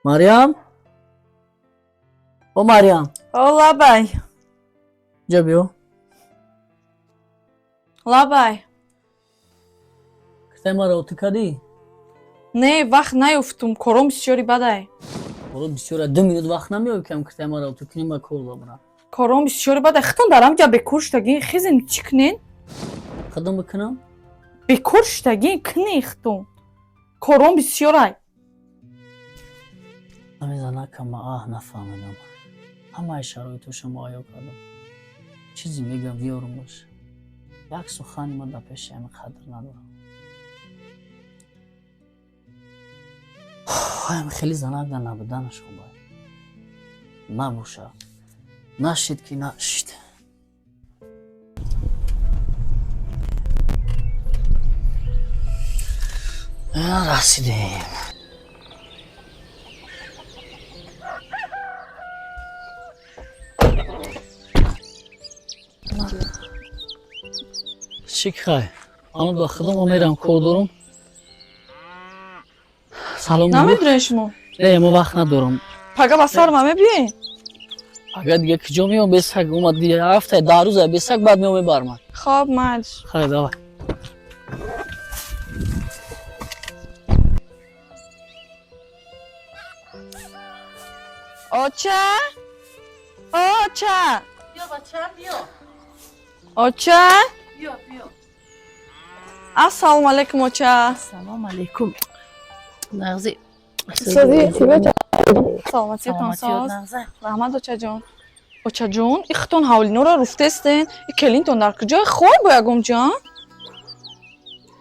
Марьям? О Марьям. О лабай. Ҷа биё. Лабай. Китаи маро отӣ кардӣ? Не, вақт наёфтум, кором бисёри бадай. Коро бисёра, 2 минут вақт намеёбӣ, ки ам китаи маро отӣ кунӣ, ма кор дорам. Кором бисёри бадай. Хитон дар ҳамҷа бекор шудагин, хезен чӣ кунен? Худам бикунам? Бекор шудагин, кунен хитон. Кором бисёрай. Ҳамин занакам ма аҳ нафаҳмидам. Ҳамаи шароитоша муайё кардам. Чизе мегӯям биёрумаш. Як сухани ма дар пеши ҳамин қадр надорам. Ҳам хеле занак дар набуданаш хубай. Набоша. Нашид ки нашид. Расидем. Чӣ хай? Ана ба худам мерам, кор дорам. Салом. Намедурен шумо? Не, мо вақт надорам. Пага ба сар ма мебиёен? Пага дига куҷо меом без саг? Омад дига ҳафта 10 рӯза без саг, баъд меом мебармад. Хоб, маҷ. Хай, давай. Оча? Оча! Биё бачам, биё. Оча? Биё, биё. Ассалому алайкум, оча. Ассалому алайкум. Нағзи. Сози, саломатиятон соз. Нағза. Раҳмат, очаҷон. Очаҷон, ихтон ҳавлинора руфтестен, и келинтон дар куҷой хоб бо ягом ҷон?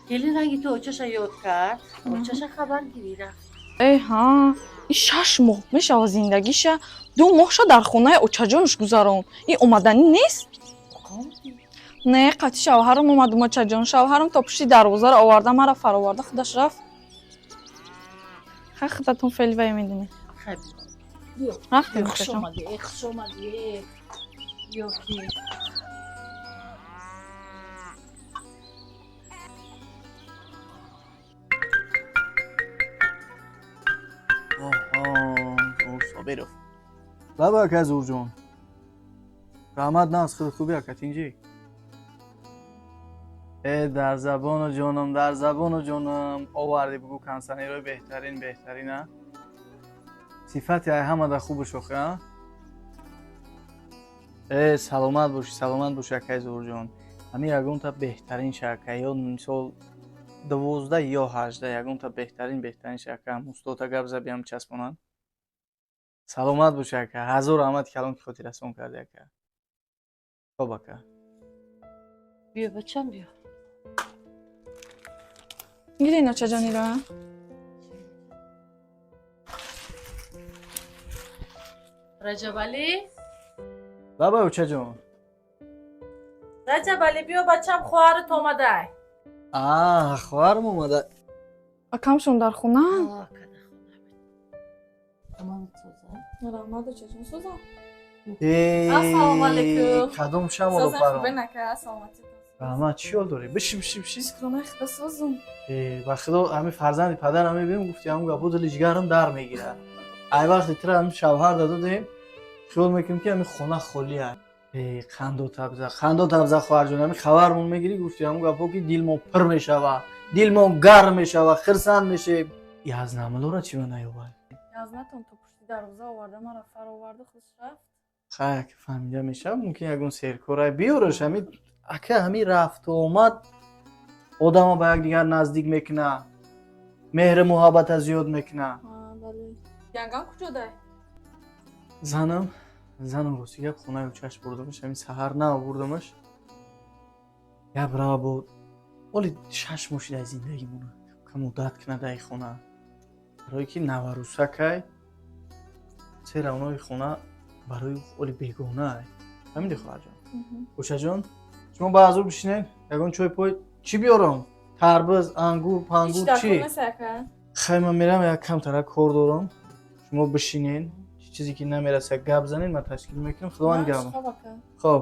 Келин ранги ту очаша ёд кард. Очаша хабар гирӣ рафт. Э ҳа, и 6 моҳ мешава зиндагиша, 2 моҳша дар хонаи очаҷонаш гузарон. И омаданӣ нест? Не, қатъи шавҳарам омадум, очаҷон. Шавҳарам то пушти дарвозаро оварда, мара фароварда, худаш рафт. Хай, худатон феъли вай медонед. Хай, биё. Рафтем, Хуш очаҷон. омадӣ, э, хуш омадӣ, э. Биё ки. Оҳо, Собиров. Лаба ака Зурҷон. Раҳмат, нағз, худ хуби ака, тинҷӣ? Э, дар забону ҷонам, дар забону ҷонам овардӣ, бугӯ консанерои беҳтарин, беҳтарин, а? Сифати ай ҳамада хубу шохи, а? Э, саломат бошӣ, саломат бошӣ, акаи Зурҷон. Ҳамин ягонта беҳтарин шака, ё мисол 12 ё 18, ягонта беҳтарин, беҳтарин шака, устота гап забиям часпонанд. Саломат бошӣ, ака. Ҳазор раҳмати калон, ки хотиррасон кардӣ, ака. Хоб, ака. Биё бачам, биё. Гирин, очаҷон, иро, а? Раҷабалӣ? Лабай, очаҷон. Раҷабалӣ, биё бачам, хоҳарат омадай. А, хоҳарам омада. Акамшон дар хона? Ака, Раҳмат, очаҷон, созам. Э, Ассалому алайкум. Кадом шамоло Созам, паром? хубен, ака, саломатитон. Раҳмат, чӣ ҳол дорӣ? Биши, биши, биши. Шукронаи худо, созум. Э, ба худо ҳамин фарзанди падарам мебинем, гуфти ҳамун гапо дили ҷигарам дар мегирад. Ай вақте тира ҳамин шавҳар дадодем, хиёл мекунем, ки ҳамин хона холӣ аст. Э, қандо табза, қандо табза, хоҳарҷон, ҳамин хабармон мегирӣ, гуфти ҳамун гапо ки дилмон пур мешава, дилмон гарм мешава, хирсанд мешем. Язнамлора чӣ ба наёбад? Язнатон то пушти дарвоза оварда, мара фароварда, худаш рафт. Хай, ака, фаҳмида мешавад, мумкин ягон серкорай биёраш. Ҳамин ака, ҳамин рафту омад одамо ба якдигар наздик мекунад, меҳру муҳаббата зиёд мекунад. Бале. Янгам куҷо дай? Занам, занам, рости гап, хонаи очаш бурдамаш, ҳамин саҳар нав бурдамаш. Гап рава бо оли 6 моҳ шида аз зиндагимона, кам муддат кунад ай хона, барое ки наварӯсакай се равнои хона барои оли бегонаай. Фаҳмиди, хоҳарҷон? Очаҷон, шумо ба ҳазур бишинед, ягон чой пой чӣ биёрам? Тарбиз, ангур, пангур, чӣ? Хай, ман мерам, як камтара кор дорам. Шумо бишинед, чизе ки намераса гап занед, ман ташкил мекунам. Худованд гап. Хоб,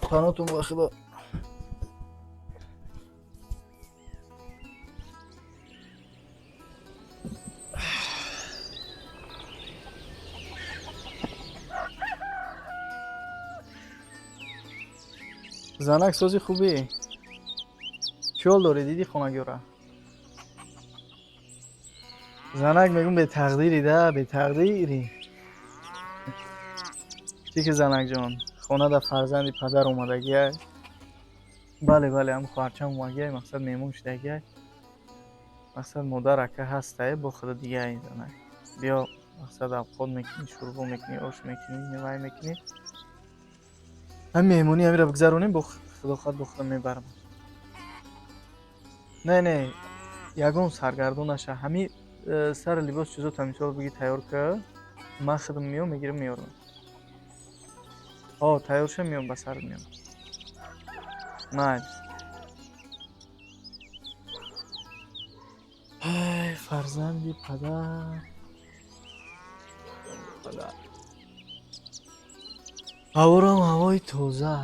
панотон ба худо. Занак, сози, хубӣ? Чӣ ҳол дорӣ? Дидӣ хонагиёра? Занак, мегум, бетақдири да, бетақдири. Чӣ ки, занакҷон, хона да фарзанди падар омадагиай. Бале, бале, ҳам хоҳарчам омадагиай, мақсад, меҳмон шудагиай. Мақсад, модар ака ҳастае, бо худо дигай. Занак, биё, мақсад, авқот мекунӣ, шӯрбо мекунӣ, ош мекунӣ, вай мекунӣ. Ҳами меҳмонӣ ҳамира бигзаронем, бо худо хоҳад, бо худо мебарам. Не, не, ягон саргардон наша. Ҳами сари либос, чизота, мисол, биги тайёр ка, ман худам меом, мегирам, меорам. О, тайёр ша, меом, ба сарат меом. Майли. Ай, фарзанди падар, падар. Ҳаворам ҳавои тоза.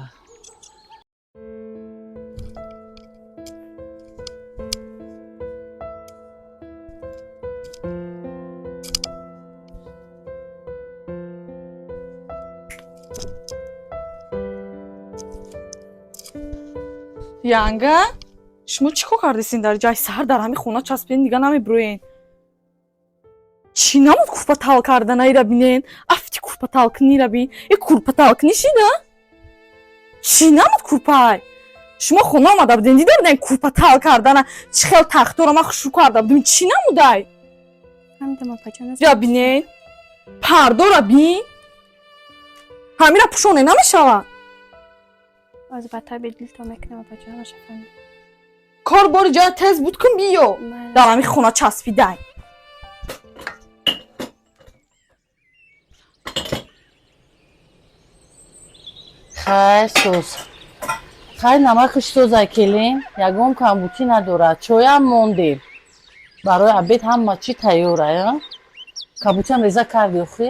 Янга, шумо чӣ кор кардесин дар ҷай? Саҳар дар ҳами хона часпидин, дига намебироен. Чӣ намуд курпа тал карданаира бинен, афти курпа талкунира бин. Э, курпа талкунӣ шида? Чӣ намуд курпай? Шумо хона омада буден, дида буден курпа тал кардана, чӣ хел тахтора ман хушрӯ карда будем, чӣ намудай? Фаҳмидам, опаҷон. Я бинен, пардора бин, ҳамира пӯшоне намешавад. Аз ба таби дилто мекунам, опаҷон, ҳамаша фаҳмидам. Кор бори ҷоя тез буд кун, биё. Майли. Дар ҳами хона часпидай. Хай, соз, хай, намакаш созай, келин, ягон камбутӣ надорад. Чоям мондем, барои обед ҳама чӣ тайёра. Кабутиам реза карди охи?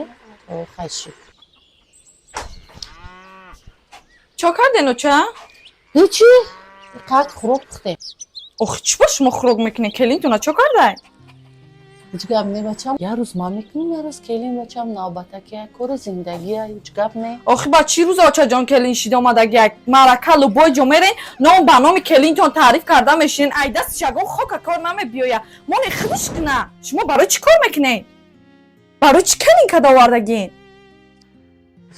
О, хай шуд. Чо карден, оча? Ҳечи, қад хӯрок пухтем. Охи, чӣ ба шумо хӯрок мекунед? Келинтона чо кардай? Ҳеҷ гап не, бачам. Як рӯз ман мекунем, як рӯз келин, бачам. Навбатаки кори зиндагия, ҳеҷ гап не. Охи, ба чӣ рӯз очаҷон келин шида омадаги? Як марака, любой ҷо мерен, ном ба номи келинтон таъриф карда мешинен. Ай дастиш ягон хока кор намебиёя. Моне худиш куна. Шумо барои чӣ кор мекунед? Барои чӣ келин када овардагин?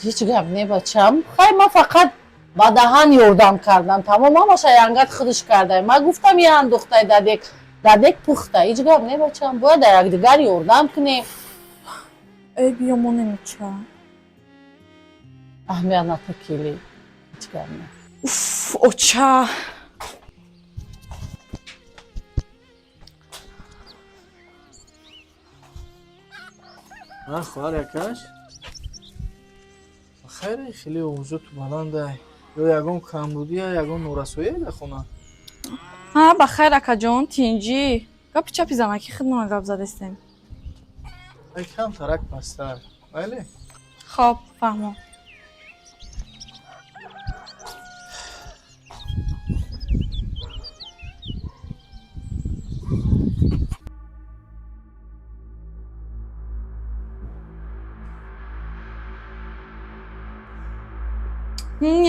Ҳеҷ гап не, бачам. Хай, ман фақат ба даҳан ёрдам кардам, тамом. Ҳамаша янгат худиш кардай. Ман гуфтам, я андохтай дадек, дадек пухта. Ҳеҷ гап не, бачам, бояд дар якдигар ёрдам кунем. Э, биё, монем, оча. Аҳамият ната, келин, ҳеҷ гап не. Уф, оча. Ҳа, хоҳар якаш, хайре, хеле овозоту баландай. Ё ягон камбудия, ягон норасоие дар хона? Ҳа, ба хайр, акаҷон, тинҷӣ. Гапи чапи занаки хидмона гап задестем. Ай, кам тарак пасттар, бале. Хоб, фаҳмо.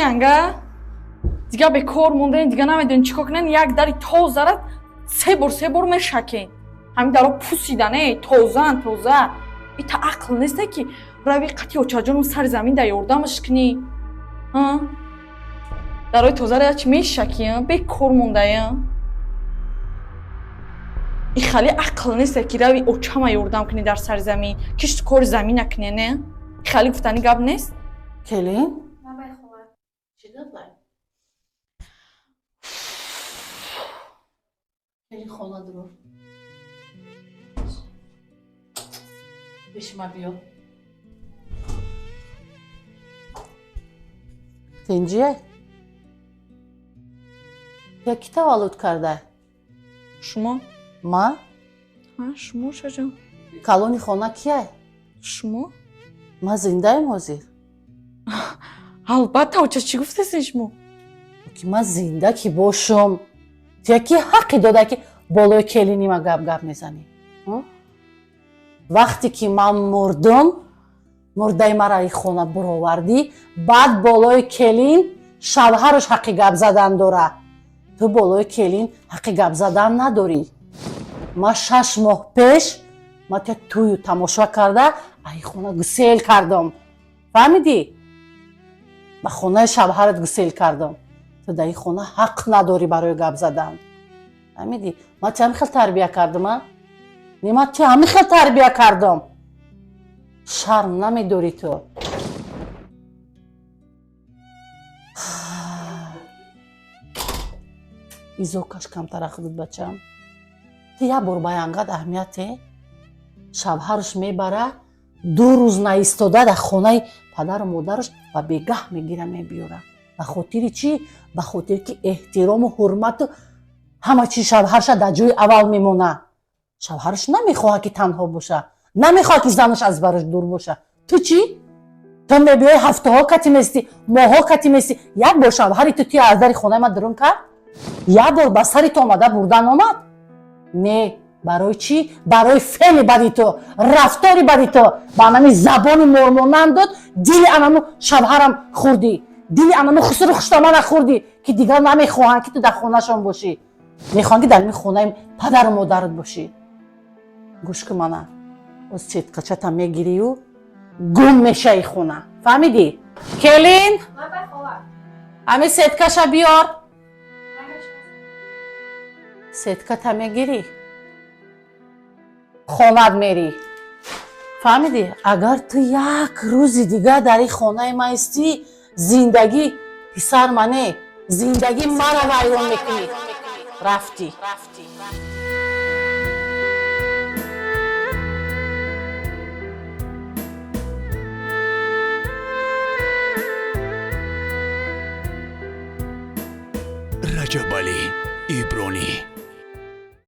Янга, дига бекор монден, дига намедонем чӣ кор кунен. Як дари тозара се бор, се бор мешакен. Ҳамин даро пусидан, э, тозаан, тоза. Ита ақл несте, ки рави қати очаҷоном сари замин да ёрдамаш кунӣ? А? Дарои тозара чи мешакӣ, а? Бекор мондая. И хали ақл несте, ки рави очама ёрдам кунӣ дар сари замин, кишту кори замин накунӣ, не? И хали гуфтани гап нест. Келин, чӣ гапай, келин? Хона дуро пеши ма биё. Тинҷие? Я кӣ таваллуд карда? Шумо. Ма? Ҳа, шумо, очаҷон. Калони хона кияй? Шумо. Ма зиндаем ҳозир? Албатта, оча, чӣ гуфтесен шумо? Ки ман зинда ки бошам, тия ки ҳаққи дода, ки болои келини ма гап гап мезанӣ? Вақте ки ман мурдум, мурдаи мара и хона буровардӣ, баъд болои келин. Шавҳараш ҳаққи гап задан дора. Ту болои келин ҳаққи гап задан надорӣ. Ма 6 моҳ пеш ма тя тӯю тамоша карда, ай хона гусел кардам. Фаҳмидӣ? Ба хонаи шавҳарат гусел кардам. Ту дар ин хона ҳақ надорӣ барои гап задан. Фаҳмидӣ? Ма тя ҳамин хел тарбия кардам, а? Не, ма тя ҳамин хел тарбия кардам. Шарм намедорӣ ту. Изокаш камтара худат, бачам. Ту як бор ба янгат аҳамияте, шавҳараш мебара, 2 рӯз наистода дар хонаи падару модараш ва бегаҳ мегира, мебиёра. Ба хотири чӣ? Ба хотире ки эҳтирому ҳурмату ҳама чи шавҳарша дар ҷои аввал мемона. Шавҳараш намехоҳад, ки танҳо боша, намехоҳад, ки занаш аз бараш дур боша. Ту чӣ? Ту мебиёи, ҳафтаҳо кати местӣ, моҳҳо кати местӣ. Як бор шавҳари ту туя аз дари хонаи ман дурун кард? Як бор ба сари ту омада бурдан омад? Не. Барои чӣ? Барои феъли бади ту, рафтори бади ту, ба анами забони мормонанд дод. Дили анаму шавҳарам хӯрдӣ, дили анаму хусуру хуштомана хӯрдӣ, ки дигар намехоҳанд, ки ту дар хонашон бошӣ, мехоҳанд, ки дар ин хонаи падару модарат бошӣ. Гӯш ку мана, оз сеткачата мегирию гум мешаи хона. Фаҳмидӣ? Келин, ҳами сеткаша биёр. Сетката мегирӣ, хонат мерӣ. Фаҳмидӣ? Агар ту як рӯзи дигар дар ин хонаи ма истӣ, зиндагӣ писар мане, зиндагӣ мара вайрон мекунӣ. Рафтӣ. Раҷабалӣ Ибронӣ.